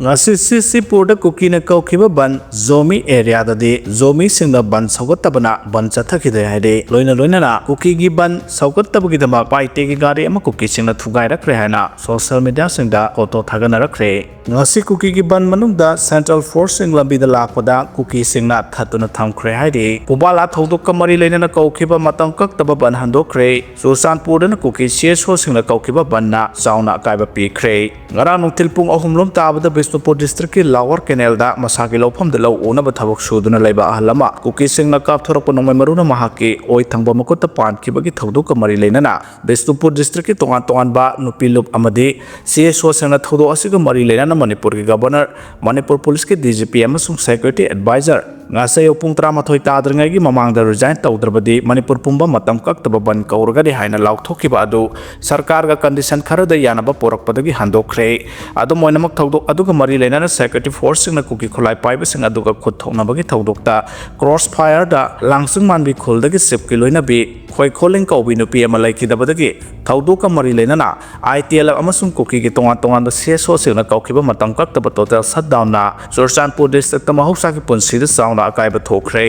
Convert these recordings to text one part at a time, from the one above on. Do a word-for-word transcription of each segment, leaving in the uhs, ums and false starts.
ꯉꯁꯤ ꯁꯤꯁꯤꯄꯨꯔꯗ ꯀꯨꯀꯤꯅ ꯀꯧꯈꯤꯕ ꯕꯟ ꯖꯣꯃꯤ ꯑꯦꯔꯤꯌꯥꯗꯗꯤ ꯖꯣꯃꯤꯁꯤꯡꯅ ꯕꯟ ꯁꯧꯒꯠꯇꯕꯅ ꯕꯟ ꯆꯠꯊꯈꯤꯗꯦ ꯍꯥꯏꯔꯤ꯫ ꯂꯣꯏꯅ ꯂꯣꯏꯅꯅ ꯀꯨꯀꯤꯒꯤ ꯕꯟ ꯁꯧꯒꯠꯇꯕꯒꯤꯗꯃꯛ ꯄꯥꯏꯇꯦꯒꯤ ꯒꯥꯔꯤ ꯑꯃ ꯀꯨꯀꯤꯁꯤꯡꯅ ꯊꯨꯒꯥꯏꯔꯛꯈ꯭ꯔꯦ ꯍꯥꯏꯅ ꯁꯣꯁꯤꯌꯦꯜ ꯃꯤꯗꯤꯌꯥꯁꯤꯡꯗ ꯐꯣꯇꯣ ꯊꯥꯒꯠꯅꯔꯛꯈ꯭ꯔꯦ꯫ ꯉꯁꯤ ꯀꯨꯀꯤꯒꯤ ꯕꯟ ꯃꯅꯨꯡꯗ ꯁꯦꯟꯇ꯭ꯔꯦꯜ ꯐꯣꯔꯁꯁꯤꯡ ꯂꯝꯕꯤꯗ ꯂꯥꯛꯄꯗ ꯀꯨꯀꯤꯁꯤꯡꯅ ꯊꯠꯇꯨꯅ ꯊꯝꯈ꯭ꯔꯦ ꯍꯥꯏꯔꯤ꯫ ꯐꯨꯕꯥꯂꯥ ꯊꯧꯗꯣꯛꯀ ꯃꯔꯤ ꯂꯩꯅꯅ ꯀꯧꯈꯤꯕ ꯃꯇꯝ ꯀꯛꯇꯕ ꯕꯟ ꯍꯟꯗꯣꯛꯈ꯭ꯔꯦ꯫ ꯆꯨꯔꯆꯥꯟꯄꯨꯔꯗꯅ ꯀꯨꯀꯤ ꯁꯤ ꯑꯦꯁ ꯑꯣꯁꯤꯡꯅ ꯀꯧꯈꯤꯕ ꯕꯟꯅ ꯆꯥꯎꯅ ꯑꯀꯥꯏꯕ ꯄꯤꯈ꯭ꯔꯦ꯫ ꯉꯔꯥꯡ ꯅꯨꯡꯊꯤꯜ ꯄꯨꯡ ꯑꯍꯨꯝ ꯂꯣꯝ ꯇꯥꯕꯗ ꯕꯤꯁꯅꯨꯄꯨꯔ ꯗꯤꯁꯇ꯭ꯔꯤꯛꯀꯤ ꯂꯥꯋꯔ ꯀꯦꯅꯦꯜꯗ ꯃꯁꯥꯒꯤ ꯂꯧꯐꯝꯗ ꯂꯧ ꯎꯅꯕ ꯊꯕꯛ ꯁꯨꯗꯨꯅ ꯂꯩꯕ ꯑꯍꯜ ꯑꯃ ꯀꯨꯀꯤꯁꯤꯡꯅ ꯀꯥꯞꯊꯣꯔꯛꯄ ꯅꯣꯡꯃꯩ ꯃꯔꯨꯅ ꯃꯍꯥꯛꯀꯤ ꯑꯣꯏ ꯊꯪꯕ ꯃꯈꯨꯠꯇ ꯄꯥꯟꯈꯤꯕꯒꯤ ꯊꯧꯗꯣꯛꯀ ꯃꯔꯤ ꯂꯩꯅꯅ ꯕꯤꯁꯅꯨꯄꯨꯔ ꯗꯤꯁꯇ꯭ꯔꯤꯛꯀꯤ ꯇꯣꯉꯥꯟ ꯇꯣꯉꯥꯟꯕ ꯅꯨꯄꯤ ꯂꯨꯞ ꯑꯃꯗꯤ ꯁꯤ ꯑꯦꯁ ꯑꯣꯁꯤꯡꯅ ꯊꯧꯗꯣꯛ ꯑꯁꯤꯒ ꯃꯔꯤ ꯂꯩꯅꯅ ꯃꯅꯤꯄꯨꯔꯒꯤ ꯒꯕꯔꯅꯔ, ꯃꯅꯤꯄꯨꯔ ꯄꯨꯂꯤꯁꯀꯤ ꯗꯤ ꯖꯤ ꯄꯤ ꯑꯃꯁꯨꯡ ꯁꯦꯀ꯭ꯌꯨꯔꯤꯇꯤ ꯑꯦꯗꯚꯥꯏꯖꯔ ꯉꯁꯥꯏ ꯑꯌꯨꯛ ꯄꯨꯡ ꯇꯔꯥꯃꯥꯊꯣꯏ ꯇꯥꯗ꯭ꯔꯤꯉꯩꯒꯤ ꯃꯃꯥꯡꯗ ꯔꯤꯖꯥꯏꯟ ꯇꯧꯗ꯭ꯔꯕꯗꯤ ꯃꯅꯤꯄꯨꯔ ꯄꯨꯝꯕ ꯃꯇꯝ ꯀꯛꯇꯕ ꯕꯟ ꯀꯧꯔꯒꯅꯤ ꯍꯥꯏꯅ ꯂꯥꯎꯊꯣꯛꯈꯤꯕ ꯑꯗꯨ ꯁꯔꯀꯥꯔꯒ ꯀꯟꯗꯤꯁꯟ ꯈꯔꯗ ꯌꯥꯅꯕ ꯄꯨꯔꯛꯄꯗꯒꯤ ꯍꯟꯗꯣꯛꯈ꯭ꯔꯦ꯫ ꯑꯗꯨꯝ ꯑꯣꯏꯅꯃꯛ, ꯊꯧꯗꯣꯛ ꯑꯗꯨꯒ ꯃꯔꯤ ꯂꯩꯅꯅ ꯁꯦꯀ꯭ꯌꯨꯔꯤꯇꯤ ꯐꯣꯔꯁꯁꯤꯡꯅ ꯀꯨꯀꯤ ꯈꯨꯠꯂꯥꯏ ꯄꯥꯏꯕꯁꯤꯡ ꯑꯗꯨꯒ ꯈꯨꯠ ꯊꯣꯛꯅꯕꯒꯤ ꯊꯧꯗꯣꯛꯇ ꯀ꯭ꯔꯣꯁ ꯐꯥꯌꯔꯗ ꯂꯥꯡꯆꯤꯡ ꯃꯥꯟꯕꯤ ꯈꯨꯜꯗꯒꯤ ꯁꯤꯞꯀꯤ ꯂꯣꯏꯅꯕꯤ ꯈꯣꯏꯈꯣꯂꯤꯡ ꯀꯧꯕꯤ ꯅꯨꯄꯤ ꯑꯃ ꯂꯩꯈꯤꯗꯕꯗꯒꯤ ꯊꯧꯗꯣꯛꯀ ꯃꯔꯤ ꯂꯩꯅꯅ ꯑꯥꯏ ꯇꯤ ꯑꯦꯜ ꯑꯦꯐ ꯑꯃꯁꯨꯡ ꯀꯨꯀꯤꯒꯤ ꯇꯣꯉꯥꯟ ꯇꯣꯉꯥꯟꯕ ꯁꯤ ꯑꯦꯁ ꯑꯣꯁꯤꯡꯅ ꯀꯧꯈꯤꯕ ꯃꯇꯝ ꯀꯛꯇꯕ ꯇꯣꯇꯦꯜ ꯁꯠꯗꯥꯎꯟꯅ ꯆꯨꯔꯆꯥꯟꯄꯨꯔ ꯗꯤꯁꯇ꯭ꯔꯤꯛꯇ ꯃꯍꯧꯁꯥꯒꯤ ꯄꯨꯟꯁꯤꯗ ꯆꯥꯎꯅ ꯑꯀꯥꯏꯕ ꯊꯣꯛꯈ꯭ꯔꯦ꯫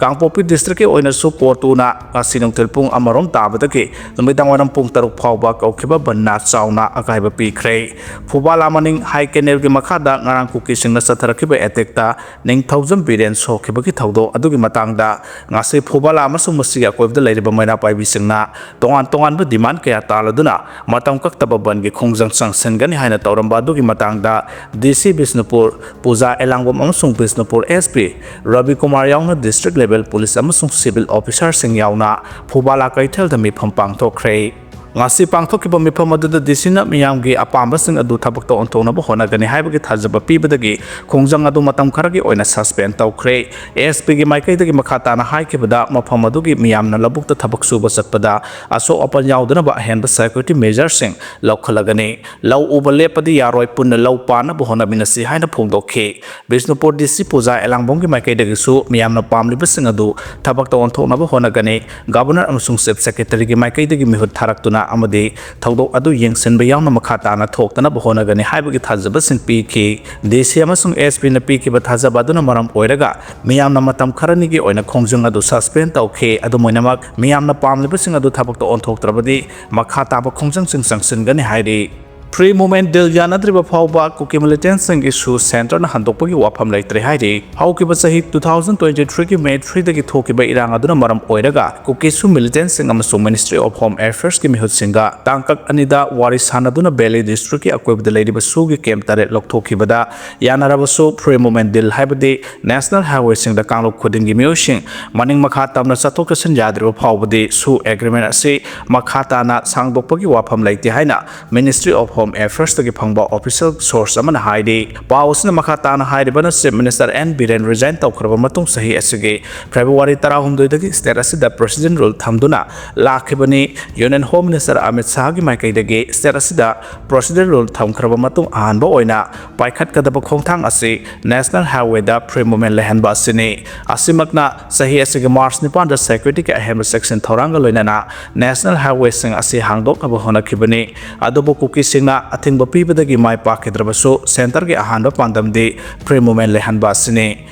ꯀꯥꯡꯄꯣꯛꯄꯤ ꯗꯤꯁꯇ꯭ꯔꯤꯛꯀꯤ ꯑꯣꯏꯅꯁꯨ ꯀꯣꯔꯇꯨꯅ ꯉꯁꯤ ꯅꯨꯡꯊꯤꯜ ꯄꯨꯡ ꯑꯃꯔꯣꯝ ꯇꯥꯕꯗꯒꯤ ꯅꯨꯃꯤꯗꯥꯡꯋꯥꯏꯔꯝ ꯄꯨꯡ ꯇꯔꯨꯛ ꯐꯥꯎꯕ ꯀꯧꯈꯤꯕ ꯕꯟꯅ ꯆꯥꯎꯅ ꯑꯀꯥꯏꯕ ꯄꯤꯈ꯭ꯔꯦ꯫ ꯐꯨꯕꯥꯂꯥ ꯃꯅꯤꯡ ꯍꯥꯏ ꯀꯦꯅꯦꯜꯒꯤ ꯃꯈꯥꯗ ꯉꯔꯥꯡ ꯀꯨꯀꯤꯁꯤꯡꯅ ꯆꯠꯊꯔꯛꯈꯤꯕ ꯑꯦꯇꯦꯛꯇ ꯅꯤꯡꯊꯧꯖꯝ ꯕꯤꯔꯦꯟ ꯁꯣꯛꯈꯤꯕꯒꯤ ꯊꯧꯗꯣꯛ ꯑꯗꯨꯒꯤ ꯃꯇꯥꯡꯗ ꯉꯁꯤ ꯐꯨꯕꯥꯂꯥ ꯑꯃꯁꯨꯡ ꯃꯁꯤꯒꯤ ꯑꯀꯣꯏꯕꯗ ꯂꯩꯔꯤꯕ ꯃꯩꯔꯥ ꯄꯥꯏꯕꯤꯁꯤꯡꯅ ꯇꯣꯉꯥꯟ ꯇꯣꯉꯥꯟꯕ ꯗꯤꯃꯥꯟ ꯀꯌꯥ ꯇꯥꯜꯂꯗꯨꯅ ꯃꯇꯝ ꯀꯛꯇꯕ ꯕꯟꯒꯤ ꯈꯣꯡꯖꯪ ꯆꯪꯁꯤꯟꯒꯅꯤ ꯍꯥꯏꯅ ꯇꯧꯔꯝꯕ ꯑꯗꯨꯒꯤ ꯃꯇꯥꯡꯗ ꯗꯤ ꯁꯤ ꯕꯤꯁꯅꯨꯄꯨꯔ ꯄꯨꯖꯥ ꯑꯦꯂꯥꯡꯕꯝ ꯑꯃꯁꯨꯡ ꯕꯤꯁꯅꯨꯄꯨꯔ ꯑꯦꯁ ꯄꯤ ꯔꯕꯤ ꯀꯨꯃꯥꯔ ꯌꯥꯎꯅ ꯗꯤꯁꯇ꯭ꯔꯤꯛ ꯂꯦꯚꯦꯜ ꯄꯨꯂꯤꯁ ꯑꯃꯁꯨꯡ ꯁꯤꯚꯤꯜ ꯑꯣꯐꯤꯁꯥꯔꯁꯤꯡ ꯌꯥꯎꯅ ꯐꯨꯕꯥꯂꯥ ꯀꯩꯊꯦꯜꯗ ꯃꯤꯐꯝ ꯄꯥꯡꯊꯣꯛꯈ꯭ꯔꯦ꯫ ꯉꯁꯤ ꯄꯥꯡꯊꯣꯛꯈꯤꯕ ꯃꯤꯐꯝ ꯑꯗꯨꯗ ꯗꯤ ꯁꯤꯅ ꯃꯤꯌꯥꯝꯒꯤ ꯑꯄꯥꯝꯕꯁꯤꯡ ꯑꯗꯨ ꯊꯕꯛꯇ ꯑꯣꯟꯊꯣꯛꯅꯕ ꯍꯣꯠꯅꯒꯅꯤ ꯍꯥꯏꯕꯒꯤ ꯊꯥꯖꯕ ꯄꯤꯕꯗꯒꯤ ꯈꯣꯡꯖꯪ ꯑꯗꯨ ꯃꯇꯝ ꯈꯔꯒꯤ ꯑꯣꯏꯅ ꯁꯁꯄꯦꯟ ꯇꯧꯈ꯭ꯔꯦ꯫ ꯑꯦꯁ ꯄꯤꯒꯤ ꯃꯥꯏꯀꯩꯗꯒꯤ ꯃꯈꯥ ꯇꯥꯅ ꯍꯥꯏꯈꯤꯕꯗ, ꯃꯐꯝ ꯑꯗꯨꯒꯤ ꯃꯤꯌꯥꯝꯅ ꯂꯧꯕꯨꯛꯇ ꯊꯕꯛ ꯁꯨꯕ ꯆꯠꯄꯗ ꯑꯁꯣꯛ ꯑꯄꯟ ꯌꯥꯎꯗꯅꯕ ꯑꯍꯦꯟꯕ ꯁꯦꯀ꯭ꯌꯨꯔꯤꯇꯤ ꯃꯦꯖꯔꯁꯤꯡ ꯂꯧꯈꯠꯂꯒꯅꯤ꯫ ꯂꯧ ꯎꯕ ꯂꯦꯞꯄꯗꯤ ꯌꯥꯔꯣꯏ, ꯄꯨꯟꯅ ꯂꯧ ꯄꯥꯟꯅꯕ ꯍꯣꯠꯅꯃꯤꯟꯅꯁꯤ ꯍꯥꯏꯅ ꯐꯣꯡꯗꯣꯛꯈꯤ꯫ ꯕꯤꯁꯅꯨꯄꯨꯔ ꯗꯤ ꯁꯤ ꯄꯨꯖꯥ ꯑꯦꯂꯥꯡꯕꯝꯒꯤ ꯃꯥꯏꯀꯩꯗꯒꯤꯁꯨ ꯃꯤꯌꯥꯝꯅ ꯄꯥꯝꯂꯤꯕꯁꯤꯡ ꯑꯗꯨ ꯊꯕꯛꯇ ꯑꯣꯟꯊꯣꯛꯅꯕ ꯍꯣꯠꯅꯒꯅꯤ꯫ ꯒꯕꯔꯅꯔ ꯑꯃꯁꯨꯡ ꯆꯤꯐ ꯁꯦꯀ꯭ꯔꯦꯇꯔꯤꯒꯤ ꯃꯥꯏꯀꯩꯗꯒꯤ ꯃꯤꯍꯨꯠ ꯊꯥꯔꯛꯇꯨꯅ ꯑꯃꯗꯤ ꯊꯧꯗꯣꯛ ꯑꯗꯨ ꯌꯦꯡꯁꯤꯟꯕ ꯌꯥꯎꯅ ꯃꯈꯥ ꯇꯥꯅ ꯊꯣꯛꯇꯅꯕ ꯍꯣꯠꯅꯒꯅꯤ ꯍꯥꯏꯕꯒꯤ ꯊꯥꯖꯕꯁꯤꯡ ꯄꯤꯈꯤ꯫ ꯗꯤ ꯁꯤ ꯑꯃꯁꯨꯡ ꯑꯦꯁ ꯄꯤꯅ ꯄꯤꯈꯤꯕ ꯊꯥꯖꯕ ꯑꯗꯨꯅ ꯃꯔꯝ ꯑꯣꯏꯔꯒ ꯃꯤꯌꯥꯝꯅ ꯃꯇꯝ ꯈꯔꯅꯤꯒꯤ ꯑꯣꯏꯅ ꯈꯣꯡꯖꯪ ꯑꯗꯨ ꯁꯁꯄꯦꯟ ꯇꯧꯈꯤ꯫ ꯑꯗꯨꯝ ꯑꯣꯏꯅꯃꯛ, ꯃꯤꯌꯥꯝꯅ ꯄꯥꯝꯂꯤꯕꯁꯤꯡ ꯑꯗꯨ ꯊꯕꯛꯇ ꯑꯣꯟꯊꯣꯛꯇ꯭ꯔꯕꯗꯤ ꯃꯈꯥ ꯇꯥꯕ ꯈꯣꯡꯖꯪꯁꯤꯡ ꯆꯪꯁꯤꯟꯒꯅꯤ ꯍꯥꯏꯔꯤ꯫ ꯐ꯭ꯔꯤ ꯃꯨꯚꯃꯦꯟꯠ ꯗꯤꯜ ꯌꯥꯅꯗ꯭ꯔꯤꯕ ꯐꯥꯎꯕ ꯀꯨꯀꯤ ꯃꯤꯂꯤꯇꯦꯟꯠꯁꯤꯡꯒꯤ ꯁꯨ ꯁꯦꯟꯇꯔꯅ ꯍꯟꯗꯣꯛꯄꯒꯤ ꯋꯥꯐꯝ ꯂꯩꯇ꯭ꯔꯦ ꯍꯥꯏꯔꯤ꯫ ꯍꯧꯈꯤꯕ ꯆꯍꯤ two thousand twenty three ꯒꯤ ꯃꯦ three ꯗꯒꯤ ꯊꯣꯛꯈꯤꯕ ꯏꯔꯥꯡ ꯑꯗꯨꯅ ꯃꯔꯝ ꯑꯣꯏꯔꯒ ꯀꯨꯀꯤ ꯁꯨ ꯃꯤꯂꯤꯇꯦꯟꯠꯁꯤꯡ ꯑꯃꯁꯨꯡ Ministry of Home Affairs ꯀꯤ ꯃꯤꯍꯨꯠꯁꯤꯡꯒ ꯇꯥꯡꯀꯛ ꯑꯅꯤꯗ ꯋꯥꯔꯤ ꯁꯥꯅꯗꯨꯅ ꯚꯦꯂꯤ ꯗꯤꯁꯇ꯭ꯔꯤꯛꯀꯤ ꯑꯀꯣꯏꯕꯗ ꯂꯩꯔꯤꯕ ꯁꯨꯒꯤ ꯀꯦꯝꯞ ꯇꯔꯦꯠ ꯂꯧꯊꯣꯛꯈꯤꯕꯗ ꯌꯥꯅꯔꯕꯁꯨ, ꯐ꯭ꯔꯤ ꯃꯨꯚꯃꯦꯟꯠ ꯗꯤꯜ ꯍꯥꯏꯕꯗꯤ ꯅꯦꯁꯅꯦꯜ ꯍꯥꯏꯋꯦꯁꯤꯡꯗ ꯀꯥꯡꯂꯨꯞ ꯈꯨꯗꯤꯡꯒꯤ ꯃꯤꯑꯣꯏꯁꯤꯡ ꯃꯅꯤꯡ ꯃꯈꯥ ꯇꯝꯅ ꯆꯠꯊꯣꯛ ꯆꯠꯁꯤꯟ ꯌꯥꯗ꯭ꯔꯤꯕ ꯐꯥꯎꯕꯗꯤ ꯁꯨ ꯑꯦꯒ꯭ꯔꯤꯃꯦꯟꯠ ꯑꯁꯤ ꯃꯈꯥ ꯇꯥꯅ ꯁꯥꯡꯗꯣꯛꯄꯒꯤ ꯋꯥꯐꯝ ꯂꯩꯇꯦ ꯍꯥꯏꯅ Ministry of Home Affairs ꯇꯒꯤ ꯐꯪꯕ ꯑꯣꯐꯤꯁꯤꯌꯦꯜ ꯁꯣꯔꯁ ꯑꯃꯅ ꯍꯥꯏꯔꯤ꯫ ꯄꯥꯎ ꯑꯁꯤꯅ ꯃꯈꯥ ꯇꯥꯅ ꯍꯥꯏꯔꯤꯕꯅ, chief minister N Biren resign ꯇꯧꯈ꯭ꯔꯕ ꯃꯇꯨꯡ ꯆꯍꯤ ꯑꯁꯤꯒꯤ ꯐꯦꯕ꯭ꯔꯨꯋꯥꯔꯤ ꯇꯔꯥꯍꯨꯝꯗꯣꯏꯗꯒꯤ ꯁ꯭ꯇꯦꯠ ꯑꯁꯤꯗ ꯄ꯭ꯔꯦꯁꯤꯗꯦꯟ ꯔꯨꯜ ꯊꯝꯗꯨꯅ ꯂꯥꯛꯈꯤꯕꯅꯤ꯫ ꯌꯨꯅꯤꯌꯟ ꯍꯣꯝ ꯃꯤꯅꯤꯁꯇꯔ ꯑꯃꯤꯠ ꯁꯥꯍꯒꯤ ꯃꯥꯏꯀꯩꯗꯒꯤ ꯁ꯭ꯇꯦꯠ ꯑꯁꯤꯗ ꯄ꯭ꯔꯦꯁꯤꯗꯦꯟ ꯔꯨꯜ ꯊꯝꯈ꯭ꯔꯕ ꯃꯇꯨꯡ ꯑꯍꯥꯟꯕ ꯑꯣꯏꯅ ꯄꯥꯏꯈꯠꯀꯗꯕ ꯈꯣꯡꯊꯥꯡ ꯑꯁꯤ ꯅꯦꯁꯅꯦꯜ ꯍꯥꯏꯋꯦꯗ ꯐ꯭ꯔꯤ ꯃꯨꯚꯃꯦꯟꯠ ꯂꯩꯍꯟꯕ ꯑꯁꯤꯅꯤ꯫ ꯑꯁꯤꯃꯛꯅ ꯆꯍꯤ ꯑꯁꯤꯒꯤ ꯃꯥꯔꯆ ꯅꯤꯄꯥꯟꯗ ꯁꯦꯀ꯭ꯌꯨꯔꯤꯇꯤꯒꯤ ꯑꯍꯦꯟꯕ ꯆꯦꯛꯁꯤꯟ ꯊꯧꯔꯥꯡꯒ ꯂꯣꯏꯅꯅ ꯅꯦꯁꯅꯦꯜ ꯍꯥꯏꯋꯦꯁꯤꯡ ꯑꯁꯤ ꯍꯥꯡꯗꯣꯛꯅꯕ ꯍꯣꯠꯅꯈꯤꯕꯅꯤ꯫ ꯑꯗꯨꯕꯨ ꯀꯨꯀꯤꯁꯤꯡꯅ ꯑꯊꯤꯡꯕ ꯄꯤꯕꯗꯒꯤ ꯃꯥꯏ ꯄꯥꯛꯈꯤꯗ꯭ꯔꯕꯁꯨ, ꯁꯦꯟꯇꯔꯒꯤ ꯑꯍꯥꯟꯕ ꯄꯥꯟꯗꯝꯗꯤ ꯐ꯭ꯔꯤ ꯃꯨꯚꯃꯦꯟꯠ ꯂꯩꯍꯟꯕ ꯑꯁꯤꯅꯤ꯫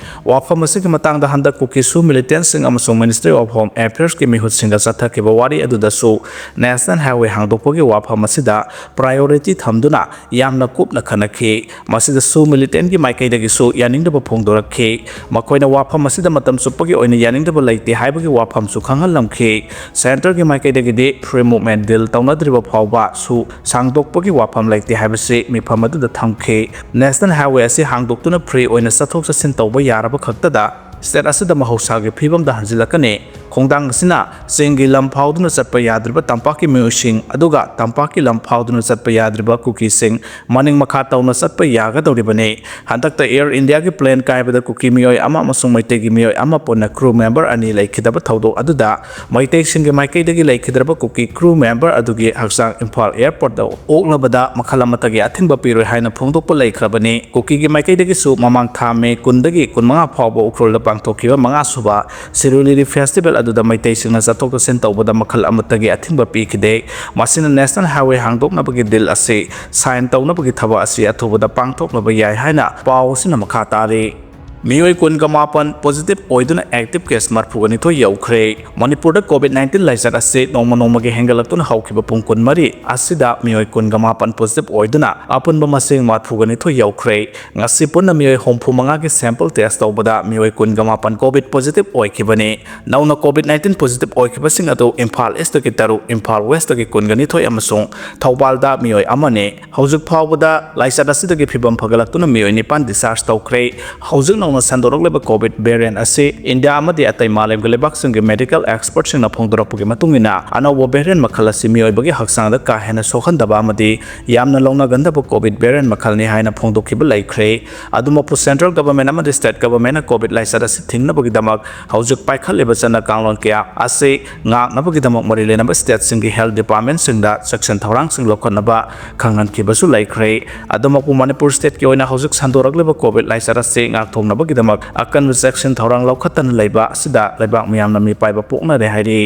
ꯋꯥꯐꯝ ꯑꯁꯤꯒꯤ ꯃꯇꯥꯡꯗ ꯍꯟꯗꯛ ꯀꯨꯀꯤ ꯁꯨ ꯃꯤꯂꯤꯇꯦꯟꯠꯁꯤꯡ ꯑꯃꯁꯨꯡ Ministry of Home Affairs ꯀꯤ ꯃꯤꯍꯨꯠꯁꯤꯡꯒ ꯆꯠꯊꯈꯤꯕ ꯋꯥꯔꯤ ꯑꯗꯨꯗꯁꯨ ꯅꯦꯁꯅꯦꯜ ꯍꯥꯏꯋꯦ ꯍꯥꯡꯗꯣꯛꯄꯒꯤ ꯋꯥꯐꯝ ꯑꯁꯤꯗ ꯄ꯭ꯔꯥꯏꯌꯣꯔꯤꯇꯤ ꯊꯝꯗꯨꯅ ꯌꯥꯝꯅ ꯀꯨꯞꯅ ꯈꯟꯅꯈꯤ꯫ ꯃꯁꯤꯗꯁꯨ ꯃꯤꯂꯤꯇꯦꯟꯠꯀꯤ ꯃꯥꯏꯀꯩꯗꯒꯤꯁꯨ ꯌꯥꯅꯤꯡꯗꯕ ꯐꯣꯡꯗꯣꯔꯛꯈꯤ꯫ ꯃꯈꯣꯏꯅ ꯋꯥꯐꯝ ꯑꯁꯤꯗ ꯃꯇꯝ ꯆꯨꯞꯄꯒꯤ ꯑꯣꯏꯅ ꯌꯥꯅꯤꯡꯗꯕ ꯂꯩꯇꯦ ꯍꯥꯏꯕꯒꯤ ꯋꯥꯐꯝꯁꯨ ꯈꯪꯍꯜꯂꯝꯈꯤ꯫ ꯁꯦꯟꯇꯔꯒꯤ ꯃꯥꯏꯀꯩꯗꯒꯤꯗꯤ ꯐ꯭ꯔꯤ ꯃꯨꯚꯃꯦꯟꯠ ꯗꯤꯜ ꯇꯧꯅꯗ꯭ꯔꯤꯕ ꯐꯥꯎꯕ ꯁꯨ ꯁꯥꯡꯗꯣꯛꯄꯒꯤ ꯋꯥꯐꯝ ꯂꯩꯇꯦ ꯍꯥꯏꯕꯁꯤ ꯃꯤꯐꯝ ꯑꯗꯨꯗ ꯊꯝꯈꯤ꯫ ꯅꯦꯁꯅꯦꯜ ꯍꯥꯏꯋꯦ ꯑꯁꯤ ꯍꯥꯡꯗꯣꯛꯇꯨꯅ ꯐ꯭ꯔꯤ ꯑꯣꯏꯅ ꯆꯠꯊꯣꯛ ꯆꯠꯁꯤꯟ ꯇꯧꯕ ꯌꯥꯔꯕ ꯈꯛꯇꯗ ꯁ꯭ꯇꯦꯠ ꯑꯁꯤꯗ ꯃꯍꯧꯁꯥꯒꯤ ꯐꯤꯕꯝꯗ ꯍꯟꯖꯤꯜꯂꯛꯀꯅꯤ꯫ ꯈꯣꯡꯊꯥꯡ ꯑꯁꯤꯅ ꯆꯤꯡꯒꯤ ꯂꯝ ꯐꯥꯎꯗꯨꯅ ꯆꯠꯄ ꯌꯥꯗ꯭ꯔꯤꯕ ꯇꯝꯄꯥꯛꯀꯤ ꯃꯤꯑꯣꯏꯁꯤꯡ, ꯑꯗꯨꯒ ꯇꯝꯄꯥꯛꯀꯤ ꯂꯝ ꯐꯥꯎꯗꯨꯅ ꯆꯠꯄ ꯌꯥꯗ꯭ꯔꯤꯕ ꯀꯨꯀꯤꯁꯤꯡ ꯃꯅꯤꯡ ꯃꯈꯥ ꯇꯧꯅ ꯆꯠꯄ ꯌꯥꯒꯗꯧꯔꯤꯕꯅꯤ꯫ ꯍꯟꯗꯛꯇ ꯑꯦꯌꯔ ꯏꯟꯗꯤꯌꯥꯒꯤ ꯄ꯭ꯂꯦꯟ ꯀꯥꯏꯕꯗ ꯀꯨꯀꯤ ꯃꯤꯑꯣꯏ ꯑꯃ ꯑꯃꯁꯨꯡ ꯃꯩꯇꯩꯒꯤ ꯃꯤꯑꯣꯏ ꯑꯃ ꯄꯨꯟꯅ ꯀ꯭ꯔꯨ ꯃꯦꯝꯕꯔ ꯑꯅꯤ ꯂꯩꯈꯤꯗꯕ ꯊꯧꯗꯣꯛ ꯑꯗꯨꯗ ꯃꯩꯇꯩꯁꯤꯡꯒꯤ ꯃꯥꯏꯀꯩꯗꯒꯤ ꯂꯩꯈꯤꯗ꯭ꯔꯕ ꯀꯨꯀꯤ ꯀ꯭ꯔꯨ ꯃꯦꯝꯕꯔ ꯑꯗꯨꯒꯤ ꯍꯛꯆꯥꯡ ꯏꯝꯐꯥꯜ ꯑꯦꯌꯔꯄꯣꯔꯠꯇ ꯑꯣꯛꯂꯕꯗ ꯃꯈꯜ ꯑꯃꯠꯇꯒꯤ ꯑꯊꯤꯡꯕ ꯄꯤꯔꯣꯏ ꯍꯥꯏꯅ ꯐꯣꯡꯗꯣꯛꯄ ꯂꯩꯈ꯭ꯔꯕꯅꯤ꯫ ꯀꯨꯀꯤꯒꯤ ꯃꯥꯏꯀꯩꯗꯒꯤꯁꯨ ꯃꯃꯥꯡ ꯊꯥ ꯃꯦ ꯀꯨꯟꯗꯒꯤ ꯀꯨꯟꯃꯉꯥ ꯐꯥꯎꯕ ꯎꯈ꯭ꯔꯨꯜꯗ ꯄꯥꯡꯊꯣꯛꯈꯤꯕ ꯃꯉꯥꯁꯨꯕ ꯁꯤꯔꯨꯏ ꯂꯤꯂꯤ ꯐꯦꯁꯇꯤꯚꯦꯜ ꯑꯗꯨꯗ ꯃꯩꯇꯩꯁꯤꯡꯅ ꯆꯠꯊꯣꯛ ꯆꯠꯁꯤꯟ ꯇꯧꯕꯗ ꯃꯈꯜ ꯑꯃꯠꯇꯒꯤ ꯑꯊꯤꯡꯕ ꯄꯤꯈꯤꯗꯦ꯫ ꯃꯁꯤꯅ National Highway ꯍꯥꯡꯗꯣꯛꯅꯕꯒꯤ deal ꯑꯁꯤ sign ꯇꯧꯅꯕꯒꯤ ꯊꯕꯛ ꯑꯁꯤ ꯑꯊꯨꯕꯗ ꯄꯥꯡꯊꯣꯛꯅꯕ ꯌꯥꯏ ꯍꯥꯏꯅ ꯄꯥꯎ ꯑꯁꯤꯅ ꯃꯈꯥ ꯇꯥꯔꯤ꯫ ꯃꯤꯑꯣꯏ ꯀꯨꯟꯒ ꯃꯥꯄꯟ positive ꯑꯣꯏꯗꯨꯅ active case ꯃꯔꯤꯐꯨꯒ ꯅꯤꯊꯣꯏ ꯌꯧꯈ꯭ꯔꯦ꯫ ꯃꯅꯤꯄꯨꯔꯗ COVID nineteen ꯂꯥꯏꯆꯠ ꯑꯁꯤ ꯅꯣꯡꯃ ꯅꯣꯡꯃꯒꯤ ꯍꯦꯟꯒꯠꯂꯛꯇꯨꯅ ꯍꯧꯈꯤꯕ ꯄꯨꯡ ꯀꯨꯟꯃꯔꯤ ꯑꯁꯤꯗ ꯃꯤꯑꯣꯏ ꯀꯨꯟꯒ ꯃꯥꯄꯟ positive ꯑꯣꯏꯗꯨꯅ ꯑꯄꯨꯟꯕ ꯃꯁꯤꯡ ꯃꯔꯤꯐꯨꯒ ꯅꯤꯊꯣꯏ ꯌꯧꯈ꯭ꯔꯦ꯫ ꯉꯁꯤ ꯄꯨꯟꯅ ꯃꯤꯑꯣꯏ ꯍꯨꯝꯐꯨ ꯃꯉꯥꯒꯤ sample test ꯇꯧꯕꯗ ꯃꯤꯑꯣꯏ ꯀꯨꯟꯒ ꯃꯥꯄꯟ COVID positive ꯑꯣꯏꯈꯤꯕꯅꯤ꯫ ꯅꯧꯅ COVID nineteen positive ꯑꯣꯏꯈꯤꯕꯁꯤꯡ ꯑꯗꯨ ꯏꯝꯐꯥꯜ East ꯇꯒꯤ ꯇꯔꯨꯛ, ꯏꯝꯐꯥꯜ West ꯇꯒꯤ ꯀꯨꯟꯒ ꯅꯤꯊꯣꯏ ꯑꯃꯁꯨꯡ ꯊꯧꯕꯥꯜꯗ ꯃꯤꯑꯣꯏ ꯑꯃꯅꯤ꯫ ꯍꯧꯖꯤꯛ ꯐꯥꯎꯕꯗ ꯂꯥꯏꯆꯠ ꯑꯁꯤꯗꯒꯤ ꯐꯤꯕꯝ ꯐꯒꯠꯂꯛꯇꯨꯅ ꯃꯤꯑꯣꯏ ꯅꯤꯄꯥꯟ discharge ꯇꯧꯈ꯭ꯔꯦ꯫ ꯍꯧꯖꯤꯛ ꯅꯧꯅ ꯁꯟꯗꯣꯔꯛꯂꯤꯕ COVID variant ꯑꯁꯤ ꯏꯟꯗꯤꯌꯥ ꯑꯃꯗꯤ ꯑꯇꯩ ꯃꯥꯂꯦꯝꯒꯤ ꯂꯩꯕꯥꯛꯁꯤꯡꯒꯤ medical expertꯁꯤꯡꯅ ꯐꯣꯡꯗꯣꯔꯛꯄꯒꯤ ꯃꯇꯨꯡ ꯏꯟꯅ, ꯑꯅꯧꯕ variant ꯃꯈꯜ ꯑꯁꯤ ꯃꯤꯑꯣꯏꯕꯒꯤ ꯍꯛꯆꯥꯡꯗ ꯀꯥ ꯍꯦꯟꯅ ꯁꯣꯛꯍꯟꯗꯕ ꯑꯃꯗꯤ ꯌꯥꯝꯅ ꯂꯧꯅꯒꯟꯗꯕ COVID variant ꯃꯈꯜꯅꯤ ꯍꯥꯏꯅ ꯐꯣꯡꯗꯣꯛꯈꯤꯕ ꯂꯩꯈ꯭ꯔꯦ꯫ ꯑꯗꯨꯃꯛꯄꯨ, central government ꯑꯃꯗꯤ state governmentꯅ COVID ꯂꯥꯏꯆꯠ ꯑꯁꯤ ꯊꯤꯡꯅꯕꯒꯤꯗꯃꯛ ꯍꯧꯖꯤꯛ ꯄꯥꯏꯈꯠꯂꯤꯕ ꯆꯠꯅ ꯀꯥꯡꯂꯣꯟ ꯀꯌꯥ ꯑꯁꯤ ꯉꯥꯛꯅꯕꯒꯤꯗꯃꯛ ꯃꯔꯤ ꯂꯩꯅꯕ stateꯁꯤꯡꯒꯤ health departmentꯁꯤꯡꯗ ꯆꯦꯛꯁꯤꯟ ꯊꯧꯔꯥꯡꯁꯤꯡ ꯂꯧꯈꯠꯅꯕ ꯈꯪꯍꯟꯈꯤꯕꯁꯨ ꯂꯩꯈ꯭ꯔꯦ꯫ ꯑꯗꯨꯃꯛꯄꯨ, ꯃꯅꯤꯄꯨꯔ stateꯀꯤ ꯑꯣꯏꯅ ꯍꯧꯖꯤꯛ ꯁꯟꯗꯣꯔꯛꯂꯤꯕ COVID ꯂꯥꯏꯆꯠ ꯑꯁꯤ ꯉꯥꯛꯊꯣꯛꯅꯕꯒꯤꯗꯃꯛ ꯑꯀꯟꯕ ꯆꯦꯛꯁꯤꯟ ꯊꯧꯔꯥꯡ ꯂꯧꯈꯠꯇꯅ ꯂꯩꯕ ꯑꯁꯤꯗ ꯂꯩꯕꯥꯛ ꯃꯤꯌꯥꯝꯅ ꯃꯤꯄꯥꯏꯕ ꯄꯣꯛꯅꯔꯦ ꯍꯥꯏꯔꯤ꯫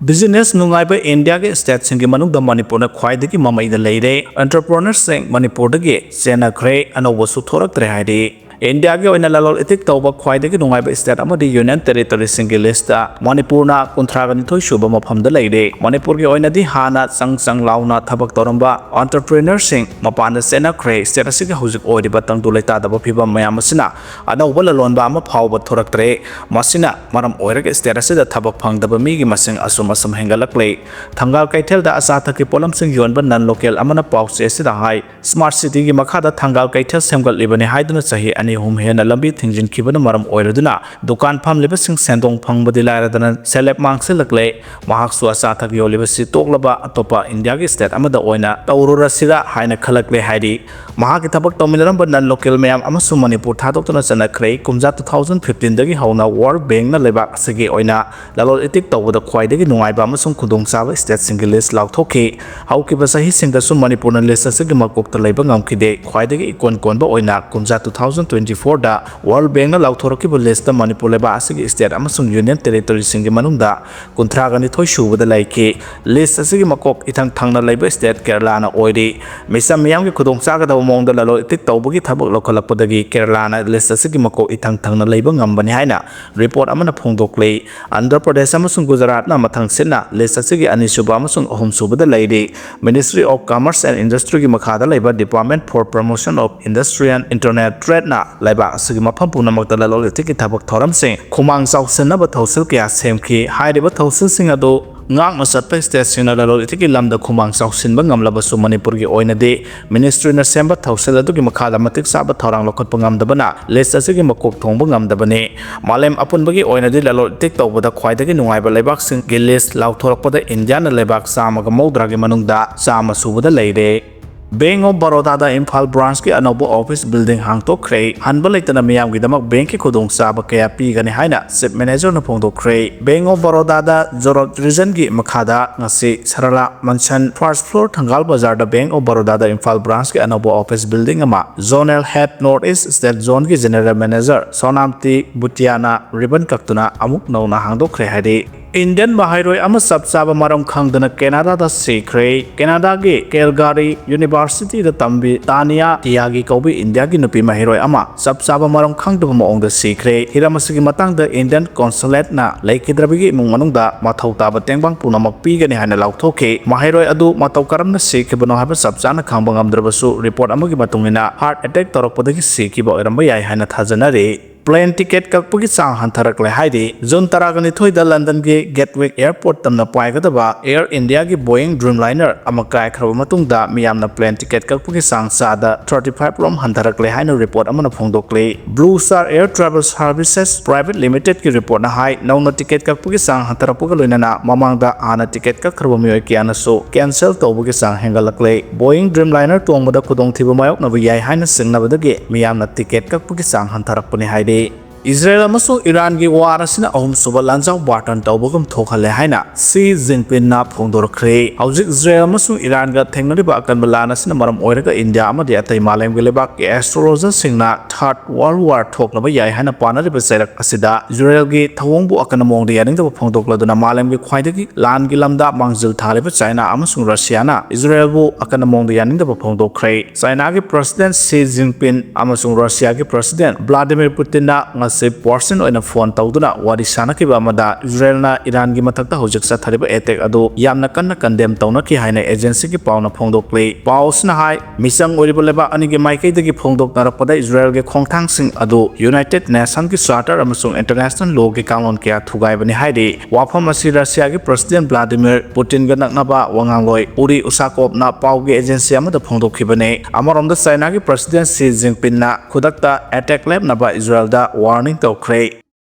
Business ꯅꯨꯡꯉꯥꯏꯕ ꯏꯟꯗꯤꯌꯥꯒꯤ stateꯁꯤꯡꯒꯤ ꯃꯅꯨꯡꯗ ꯃꯅꯤꯄꯨꯔꯅ ꯈ꯭ꯋꯥꯏꯗꯒꯤ ꯃꯃꯩꯗ ꯂꯩꯔꯦ꯫ Entrepreneurꯁꯤꯡ ꯃꯅꯤꯄꯨꯔꯗꯒꯤ ꯆꯦꯟꯅꯈ꯭ꯔꯦ, ꯑꯅꯧꯕꯁꯨ ꯊꯣꯔꯛꯇ꯭ꯔꯦ ꯍꯥꯏꯔꯤ꯫ ꯏꯟꯗꯤꯌꯥꯒꯤ ꯑꯣꯏꯅ ꯂꯂꯣꯜ ꯏꯇꯤꯛ ꯇꯧꯕ ꯈ꯭ꯋꯥꯏꯗꯒꯤ ꯅꯨꯡꯉꯥꯏꯕ state ꯑꯃꯗꯤ union territoryꯁꯤꯡꯒꯤ listꯇ ꯃꯅꯤꯄꯨꯔꯅ ꯀꯨꯟꯊ꯭ꯔꯥꯒ ꯅꯤꯊꯣꯏ ꯁꯨꯕ ꯃꯐꯝꯗ ꯂꯩꯔꯦ꯫ ꯃꯅꯤꯄꯨꯔꯒꯤ ꯑꯣꯏꯅꯗꯤ ꯍꯥꯟꯅ ꯆꯪ ꯆꯪ ꯂꯥꯎꯅ ꯊꯕꯛ ꯇꯧꯔꯝꯕ entrepreneurꯁꯤꯡ ꯃꯄꯥꯟꯗ ꯆꯦꯟꯅꯈ꯭ꯔꯦ꯫ State ꯑꯁꯤꯒꯤ ꯍꯧꯖꯤꯛ ꯑꯣꯏꯔꯤꯕ ꯇꯪꯗꯨ ꯂꯩꯇꯥꯗꯕ ꯐꯤꯕꯝ ꯃꯌꯥꯝ ꯑꯁꯤꯅ ꯑꯅꯧꯕ ꯂꯂꯣꯟꯕ ꯑꯃ ꯐꯥꯎꯕ ꯊꯣꯔꯛꯇ꯭ꯔꯦ꯫ ꯃꯁꯤꯅ ꯃꯔꯝ ꯑꯣꯏꯔꯒ state ꯑꯁꯤꯗ ꯊꯕꯛ ꯐꯪꯗꯕ ꯃꯤꯒꯤ ꯃꯁꯤꯡ ꯑꯁꯨꯝ ꯑꯁꯨꯝ ꯍꯦꯟꯒꯠꯂꯛꯂꯦ꯫ ꯊꯪꯒꯥꯜ ꯀꯩꯊꯦꯜꯗ ꯑꯆꯥ ꯑꯊꯛꯀꯤ ꯄꯣꯠꯂꯝꯁꯤꯡ ꯌꯣꯟꯕ non local ꯑꯃꯅ ꯄꯥꯎꯆꯦ ꯑꯁꯤꯗ ꯍꯥꯏ, Smart Cityꯒꯤ ꯃꯈꯥꯗ ꯊꯪꯒꯥꯜ ꯀꯩꯊꯦꯜ ꯁꯦꯝꯒꯠꯂꯤꯕꯅꯤ ꯍꯥꯏꯗꯨꯅ ꯆꯍꯤ ꯑꯅꯤ ꯑꯍꯨꯝ ꯍꯦꯟꯅ ꯂꯝꯕꯤ ꯊꯤꯡꯖꯤꯟꯈꯤꯕꯅ ꯃꯔꯝ ꯑꯣꯏꯔꯗꯨꯅ ꯗꯨꯀꯥꯟ ꯐꯝꯂꯤꯕꯁꯤꯡ ꯁꯦꯟꯗꯣꯡ ꯐꯪꯕꯗꯤ ꯂꯥꯏꯔꯗꯅ ꯁꯦꯜꯂꯦꯞ ꯃꯥꯡꯁꯤꯜꯂꯛꯂꯦ꯫ ꯃꯍꯥꯛꯁꯨ ꯑꯆꯥ ꯑꯊꯛ ꯌꯣꯜꯂꯤꯕꯁꯤ ꯇꯣꯛꯂꯕ ꯑꯇꯣꯞꯄ ꯏꯟꯗꯤꯌꯥꯒꯤ state ꯑꯃꯗ ꯑꯣꯏꯅ ꯇꯧꯔꯨꯔꯁꯤꯔꯥ ꯍꯥꯏꯅ ꯈꯜꯂꯛꯂꯦ ꯍꯥꯏꯔꯤ꯫ ꯃꯍꯥꯛꯀꯤ ꯊꯕꯛ ꯇꯧꯃꯤꯟꯅꯔꯝꯕ non local ꯃꯌꯥꯝ ꯑꯃꯁꯨ ꯃꯅꯤꯄꯨꯔ ꯊꯥꯗꯣꯛꯇꯨꯅ ꯆꯠꯅꯈ꯭ꯔꯦ꯫ ꯀꯨꯝꯖꯥ two thousand fifteenꯗꯒꯤ ꯍꯧꯅ World Bankꯅ ꯂꯩꯕꯥꯛ ꯑꯁꯤꯒꯤ ꯑꯣꯏꯅ ꯂꯂꯣꯜ ꯏꯇꯤꯛ ꯇꯧꯕꯗ ꯈ꯭ꯋꯥꯏꯗꯒꯤ ꯅꯨꯡꯉꯥꯏꯕ ꯑꯃꯁꯨꯡ ꯈꯨꯗꯣꯡꯆꯥꯕ stateꯁꯤꯡꯒꯤ list ꯂꯥꯎꯊꯣꯛꯈꯤ꯫ ꯍꯧꯈꯤꯕ ꯆꯍꯤꯁꯤꯡꯗꯁꯨ ꯃꯅꯤꯄꯨꯔꯅ list ꯑꯁꯤꯒꯤ ꯃꯀꯣꯛꯇ ꯂꯩꯕ ꯉꯝꯈꯤꯗꯦ꯫ ꯈ꯭ꯋꯥꯏꯗꯒꯤ ꯏꯀꯣꯟ ꯀꯣꯟꯕ ꯑꯣꯏꯅ ꯀꯨꯝꯖꯥ two thousand twenty fourꯗ World Bankꯅ ꯂꯥꯎꯊꯣꯔꯛꯈꯤꯕ listꯇ Manipur ꯂꯩꯕꯥꯛ ꯑꯁꯤꯒꯤ state ꯑꯃꯁꯨꯡ union territoryꯁꯤꯡꯒꯤ ꯃꯅꯨꯡꯗ ꯀꯨꯟꯊ꯭ꯔꯥꯒ ꯅꯤꯊꯣꯏ ꯁꯨꯕꯗ ꯂꯩꯈꯤ꯫ List ꯑꯁꯤꯒꯤ ꯃꯀꯣꯛ ꯏꯊꯪ ꯊꯪꯅ ꯂꯩꯕ state ꯀꯦꯔꯂꯥꯅ ꯑꯣꯏꯔꯤ꯫ ꯃꯤꯆꯝ ꯃꯤꯌꯥꯝꯒꯤ ꯈꯨꯗꯣꯡ ꯆꯥꯒꯗꯕ ꯃꯑꯣꯡꯗ ꯂꯂꯣꯟ ꯏꯇꯤꯛ ꯇꯧꯕꯒꯤ ꯊꯕꯛ ꯂꯧꯈꯠꯂꯛꯄꯗꯒꯤ ꯀꯦꯔꯂꯥꯅ list ꯑꯁꯤꯒꯤ ꯃꯀꯣꯛ ꯏꯊꯪ ꯊꯪꯅ ꯂꯩꯕ ꯉꯝꯕꯅꯤ ꯍꯥꯏꯅ report ꯑꯃꯅ ꯐꯣꯡꯗꯣꯛꯂꯤ꯫ ꯑꯟꯙ꯭ꯔ ꯄ꯭ꯔꯗꯦꯁ ꯑꯃꯁꯨꯡ ꯒꯨꯖꯔꯥꯠꯅ ꯃꯊꯪꯁꯤꯠꯅ list ꯑꯁꯤꯒꯤ ꯑꯅꯤꯁꯨꯕ ꯑꯃꯁꯨꯡ ꯑꯍꯨꯝꯁꯨꯕꯗ ꯂꯩꯔꯤ꯫ Ministry of Commerce and Industryꯒꯤ ꯃꯈꯥꯗ ꯂꯩꯕ Department for Promotion of Industry and International Tradeꯅ ꯂꯩꯕꯥꯛ ꯑꯁꯤꯒꯤ ꯃꯐꯝ ꯄꯨꯝꯅꯃꯛꯇ ꯂꯂꯣꯟ ꯏꯇꯤꯛꯀꯤ ꯊꯕꯛ ꯊꯧꯔꯝꯁꯤꯡ ꯈꯨꯃꯥꯡ ꯆꯥꯎꯁꯤꯟꯅꯕ ꯊꯧꯁꯤꯜ ꯀꯌꯥ ꯁꯦꯝꯈꯤ꯫ ꯍꯥꯏꯔꯤꯕ ꯊꯧꯁꯤꯜꯁꯤꯡ ꯑꯗꯨ ꯉꯥꯛꯅ ꯆꯠꯄ stateꯁꯤꯡꯅ ꯂꯂꯣꯟ ꯏꯇꯤꯛꯀꯤ ꯂꯝꯗ ꯈꯨꯃꯥꯡ ꯆꯥꯎꯁꯤꯟꯕ ꯉꯝꯂꯕꯁꯨ, ꯃꯅꯤꯄꯨꯔꯒꯤ ꯑꯣꯏꯅꯗꯤ ministryꯅ ꯁꯦꯝꯕ ꯊꯧꯁꯤꯜ ꯑꯗꯨꯒꯤ ꯃꯈꯥꯗ ꯃꯇꯤꯛ ꯆꯥꯕ ꯊꯧꯔꯥꯡ ꯂꯧꯈꯠꯄ ꯉꯝꯗꯕꯅ list ꯑꯁꯤꯒꯤ ꯃꯀꯣꯛ ꯊꯣꯡꯕ ꯉꯝꯗꯕꯅꯤ꯫ ꯃꯥꯂꯦꯝ ꯑꯄꯨꯟꯕꯒꯤ ꯑꯣꯏꯅꯗꯤ ꯂꯂꯣꯟ ꯏꯇꯤꯛ ꯇꯧꯕꯗ ꯈ꯭ꯋꯥꯏꯗꯒꯤ ꯅꯨꯡꯉꯥꯏꯕ ꯂꯩꯕꯥꯛꯁꯤꯡꯒꯤ list ꯂꯥꯎꯊꯣꯔꯛꯄꯗ ꯏꯟꯗꯤꯌꯥꯅ ꯂꯩꯕꯥꯛ ꯆꯥꯝꯃꯒ ꯃꯧꯗ꯭ꯔꯥꯒꯤ ꯃꯅꯨꯡꯗ ꯆꯥꯝꯃ ꯁꯨꯕꯗ ꯂꯩꯔꯦ꯫ Bank of Barodaꯗ ꯏꯝꯐꯥꯜ branchꯀꯤ ꯑꯅꯧꯕ office building ꯍꯥꯡꯗꯣꯛꯈ꯭ꯔꯦ꯫ ꯍꯟꯕ ꯂꯩꯇꯅ ꯃꯤꯌꯥꯝꯒꯤꯗꯃꯛ bankꯀꯤ ꯈꯨꯗꯣꯡꯆꯥꯕ ꯀꯌꯥ ꯄꯤꯒꯅꯤ ꯍꯥꯏꯅ Chief Managerꯅ ꯐꯣꯡꯗꯣꯛꯈ꯭ꯔꯦ꯫ Bank of Barodaꯗ Jorot regionꯒꯤ ꯃꯈꯥꯗ ꯉꯁꯤ ꯁꯔꯂꯥ ꯃꯟꯁꯟ first floor ꯊꯪꯒꯥꯜ ꯕꯖꯥꯔꯗ Bank of Barodaꯗ ꯏꯝꯐꯥꯜ branchꯀꯤ ꯑꯅꯧꯕ office building ꯑꯃ Zonal Head North East State Zoneꯒꯤ General Manager ꯁꯣꯅꯥꯝꯇꯤ ꯕꯨꯇꯤꯌꯥꯅ ribbon ꯀꯛꯇꯨꯅ ꯑꯃꯨꯛ ꯅꯧꯅ ꯍꯥꯡꯗꯣꯛꯈ꯭ꯔꯦ ꯍꯥꯏꯔꯤ꯫ Indian ꯃꯍꯩꯔꯣꯏ ꯑꯃ ꯆꯞ ꯆꯥꯕ ꯃꯔꯝ ꯈꯪꯗꯅ ꯀꯦꯅꯥꯗꯥꯗ ꯁꯤꯈ꯭ꯔꯦ꯫ ꯀꯦꯅꯥꯗꯥꯒꯤ Calgary Universityꯗ ꯇꯝꯕꯤ ꯇꯥꯅꯤꯌꯥ ꯇꯤꯌꯥꯒꯤ ꯀꯧꯕ ꯏꯟꯗꯤꯌꯥꯒꯤ ꯅꯨꯄꯤ ꯃꯍꯩꯔꯣꯏ ꯑꯃ ꯆꯞ ꯆꯥꯕ ꯃꯔꯝ ꯈꯪꯗꯕ ꯃꯑꯣꯡꯗ ꯁꯤꯈ꯭ꯔꯦ꯫ ꯍꯤꯔꯝ ꯑꯁꯤꯒꯤ ꯃꯇꯥꯡꯗ Indian consulateꯅ ꯂꯩꯈꯤꯗ꯭ꯔꯕꯒꯤ ꯏꯃꯨꯡ ꯃꯅꯨꯡꯗ ꯃꯊꯧ ꯇꯥꯕ ꯇꯦꯡꯕꯥꯡ ꯄꯨꯝꯅꯃꯛ ꯄꯤꯒꯅꯤ ꯍꯥꯏꯅ ꯂꯥꯎꯊꯣꯛꯈꯤ꯫ ꯃꯍꯩꯔꯣꯏ ꯑꯗꯨ ꯃꯇꯧ ꯀꯔꯝꯅ ꯁꯤꯈꯤꯕꯅꯣ ꯍꯥꯏꯕ ꯆꯞ ꯆꯥꯅ ꯈꯪꯕ ꯉꯝꯗ꯭ꯔꯕꯁꯨ, report ꯑꯃꯒꯤ ꯃꯇꯨꯡ ꯏꯟꯅ heart attack ꯇꯧꯔꯛꯄꯗꯒꯤ ꯁꯤꯈꯤꯕ ꯑꯣꯏꯔꯝꯕ ꯌꯥꯏ ꯍꯥꯏꯅ ꯊꯥꯖꯅꯔꯤ꯫ Plane ticket ꯀꯛꯄꯒꯤ ꯆꯥꯡ ꯍꯟꯊꯔꯛꯂꯦ ꯍꯥꯏꯔꯤ꯫ June ꯇꯔꯥꯒꯅꯤꯊꯣꯏꯗ Londonꯒꯤ Gatwick Airport ꯇꯝꯅ ꯄꯥꯏꯒꯗꯕ Air Indiaꯒꯤ Boeing Dreamliner ꯑꯃ ꯀꯥꯏꯈ꯭ꯔꯕ ꯃꯇꯨꯡꯗ ꯃꯤꯌꯥꯝꯅ plane ticket ꯀꯛꯄꯒꯤ ꯆꯥꯡ ꯆꯥꯗ thirty five ꯔꯣꯝ ꯍꯟꯊꯔꯛꯂꯦ ꯍꯥꯏꯅ report ꯑꯃꯅ ꯐꯣꯡꯗꯣꯛꯂꯤ꯫ Blue Star Air Travel Services Private Limitedꯀꯤ reportꯅ ꯍꯥꯏ, ꯅꯧꯅ ticket ꯀꯛꯄꯒꯤ ꯆꯥꯡ ꯍꯟꯊꯔꯛꯄꯒ ꯂꯣꯏꯅꯅ ꯃꯃꯥꯡꯗ ꯍꯥꯟꯅ ticket ꯀꯛꯈ꯭ꯔꯕ ꯃꯤꯑꯣꯏ ꯀꯌꯥꯅꯁꯨ cancel ꯇꯧꯕꯒꯤ ꯆꯥꯡ ꯍꯦꯟꯒꯠꯂꯛꯂꯦ꯫ Boeing Dreamliner ꯇꯣꯡꯕꯗ ꯈꯨꯗꯣꯡꯊꯤꯕ ꯃꯥꯌꯣꯛꯅꯕ ꯌꯥꯏ ꯍꯥꯏꯅ ꯆꯤꯡꯅꯕꯗꯒꯤ ꯃꯤꯌꯥꯝꯅ ticket ꯀꯛꯄꯒꯤ ꯆꯥꯡ ꯍꯟꯊꯔꯛꯄꯅꯤ ꯍꯥꯏꯔꯤ꯫ ꯏꯖꯔꯦꯜ ꯑꯃꯁꯨꯡ ꯏꯔꯥꯟꯒꯤ ꯋꯥꯔ ꯑꯁꯤꯅ ꯑꯍꯨꯝꯁꯨꯕ ꯂꯥꯟꯖꯥꯎ ꯕꯥꯔꯇꯟ ꯇꯧꯕꯒꯨꯝ ꯊꯣꯛꯍꯜꯂꯦ ꯍꯥꯏꯅ ꯁꯤ ꯖꯤꯟꯄꯤꯟꯅ ꯐꯣꯡꯗꯣꯔꯛꯈ꯭ꯔꯦ꯫ ꯍꯧꯖꯤꯛ ꯏꯖꯔꯦꯜ ꯑꯃꯁꯨꯡ ꯏꯔꯥꯟꯒ ꯊꯦꯡꯅꯔꯤꯕ ꯑꯀꯟꯕ ꯂꯥꯟ ꯑꯁꯤꯅ ꯃꯔꯝ ꯑꯣꯏꯔꯒ ꯏꯟꯗꯤꯌꯥ ꯑꯃꯗꯤ ꯑꯇꯩ ꯃꯥꯂꯦꯝꯒꯤ ꯂꯩꯕꯥꯛꯀꯤ ꯑꯦꯁꯇ꯭ꯔꯣꯂꯣꯖꯔꯁꯤꯡꯅ ꯊꯥꯔꯠ ꯋꯥꯔꯜ ꯋꯥꯔ ꯊꯣꯛꯂꯕ ꯌꯥꯏ ꯍꯥꯏꯅ ꯄꯥꯅꯔꯤꯕ ꯆꯩꯔꯛ ꯑꯁꯤꯗ ꯏꯖꯔꯦꯜꯒꯤ ꯊꯧꯑꯣꯡꯕꯨ ꯑꯀꯟꯕ ꯃꯑꯣꯡꯗ ꯌꯥꯅꯤꯡꯗꯕ ꯐꯣꯡꯗꯣꯛꯂꯗꯨꯅ ꯃꯥꯂꯦꯝꯒꯤ ꯈ꯭ꯋꯥꯏꯗꯒꯤ ꯂꯥꯟꯒꯤ ꯂꯝꯗ ꯃꯥꯡꯖꯤꯜ ꯊꯥꯔꯤꯕ ꯆꯥꯏꯅꯥ ꯑꯃꯁꯨꯡ ꯔꯁꯤꯌꯥꯅ ꯏꯖꯔꯦꯜꯕꯨ ꯑꯀꯟꯕ ꯃꯑꯣꯡꯗ ꯌꯥꯅꯤꯡꯗꯕ ꯐꯣꯡꯗꯣꯛꯈ꯭ꯔꯦ꯫ ꯆꯥꯏꯅꯥꯒꯤ ꯄ꯭ꯔꯁꯤꯗꯦꯟ ꯁꯤ ꯖꯤꯟꯄꯤꯟ ꯑꯃꯁꯨꯡ ꯔꯁꯤꯌꯥꯒꯤ ꯄ꯭ꯔꯁꯤꯗꯦꯟ ꯚ꯭ꯂꯥꯗꯤꯃꯤꯔ ꯄꯨꯇꯤꯟꯅ ꯉꯁꯤ ꯄꯥꯔꯁꯅꯦꯜ ꯑꯣꯏꯅ ꯐꯣꯟ ꯇꯧꯗꯨꯅ ꯋꯥꯔꯤ ꯁꯥꯅꯈꯤꯕ ꯑꯃꯗ ꯏꯖꯔꯦꯜꯅ ꯏꯔꯥꯟꯒꯤ ꯃꯊꯛꯇ ꯍꯧꯖꯤꯛ ꯆꯠꯊꯔꯤꯕ ꯑꯦꯇꯦꯛ ꯑꯗꯨ ꯌꯥꯝꯅ ꯀꯟꯅ ꯀꯟꯗꯦꯝ ꯇꯧꯅꯈꯤ ꯍꯥꯏꯅ ꯑꯦꯖꯦꯟꯁꯤꯒꯤ ꯄꯥꯎꯅ ꯐꯣꯡꯗꯣꯛꯂꯤ꯫ ꯄꯥꯎ ꯑꯁꯤꯅ ꯍꯥꯏ, ꯃꯤꯆꯪ ꯑꯣꯏꯔꯤꯕ ꯂꯩꯕꯥꯛ ꯑꯅꯤꯒꯤ ꯃꯥꯏꯀꯩꯗꯒꯤ ꯐꯣꯡꯗꯣꯛꯅꯔꯛꯄꯗ ꯏꯖꯔꯦꯜꯒꯤ ꯈꯣꯡꯊꯥꯡꯁꯤꯡ ꯑꯗꯨ ꯌꯨꯅꯥꯏꯇꯦꯗ ꯅꯦꯁꯟꯒꯤ ꯆꯥꯔꯇꯔ ꯑꯃꯁꯨꯡ ꯏꯟꯇꯔꯅꯦꯁꯅꯦꯜ ꯂꯣꯒꯤ ꯀꯥꯡꯂꯣꯟ ꯀꯌꯥ ꯊꯨꯒꯥꯏꯕꯅꯤ ꯍꯥꯏꯔꯤ꯫ ꯋꯥꯐꯝ ꯑꯁꯤ ꯔꯁꯤꯌꯥꯒꯤ ꯄ꯭ꯔꯁꯤꯗꯦꯟ ꯚ꯭ꯂꯥꯗꯤꯃꯤꯔ ꯄꯨꯇꯤꯟꯒ ꯅꯛꯅꯕ ꯋꯥꯉꯥꯡꯂꯣꯏ ꯎꯔꯤ ꯎꯁꯥꯀꯣꯞꯅ ꯄꯥꯎꯒꯤ ꯑꯦꯖꯦꯟꯁꯤ ꯑꯃꯗ ꯐꯣꯡꯗꯣꯛꯈꯤꯕꯅꯤ꯫ ꯑꯃꯔꯣꯝꯗ ꯆꯥꯏꯅꯥꯒꯤ ꯄ꯭ꯔꯁꯤꯗꯦꯟ ꯁꯤ ꯖꯤꯟꯄꯤꯟꯅ ꯈꯨꯗꯛꯇ ꯑꯦꯇꯦꯛ ꯂꯦꯞꯅꯕ ꯏꯖꯔꯦꯜꯗ ꯋꯥꯔꯅꯤꯡ ꯇꯧꯈ꯭ꯔꯦ꯫